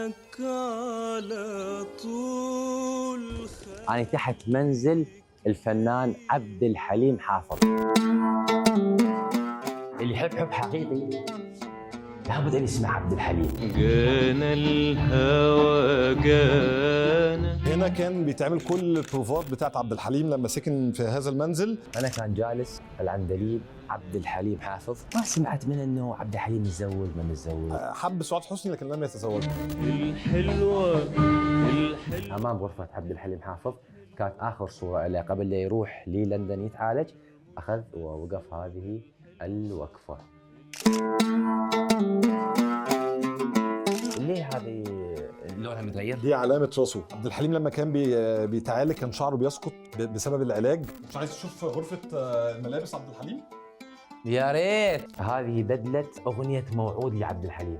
عينك على طول. أنا تحت منزل الفنان عبد الحليم حافظ. اللي يحب حب حقيقي لابد ان يسمع عبد الحليم. جانا الهوى جانا. هنا كان بيتعمل كل البروفات بتاعت عبد الحليم لما سكن في هذا المنزل. انا كان جالس العندليب عبد الحليم حافظ، ما سمعت منه انه عبد الحليم متزوج ما متزوج. حب سعاد حسني لكن لم يتزوج. الحلوة الحلوة. امام غرفة عبد الحليم حافظ كانت اخر صورة له قبل لا يروح للندن يتعالج، اخذ ووقف هذه الوقفة. ليه هذه لونها متغير؟ دي علامة راسه. عبد الحليم لما كان بيتعالج كان شعره بيسقط بسبب العلاج. مش عايز تشوف غرفة ملابس عبد الحليم؟ يا ريت. هذه بدلة أغنية موعود لعبد الحليم.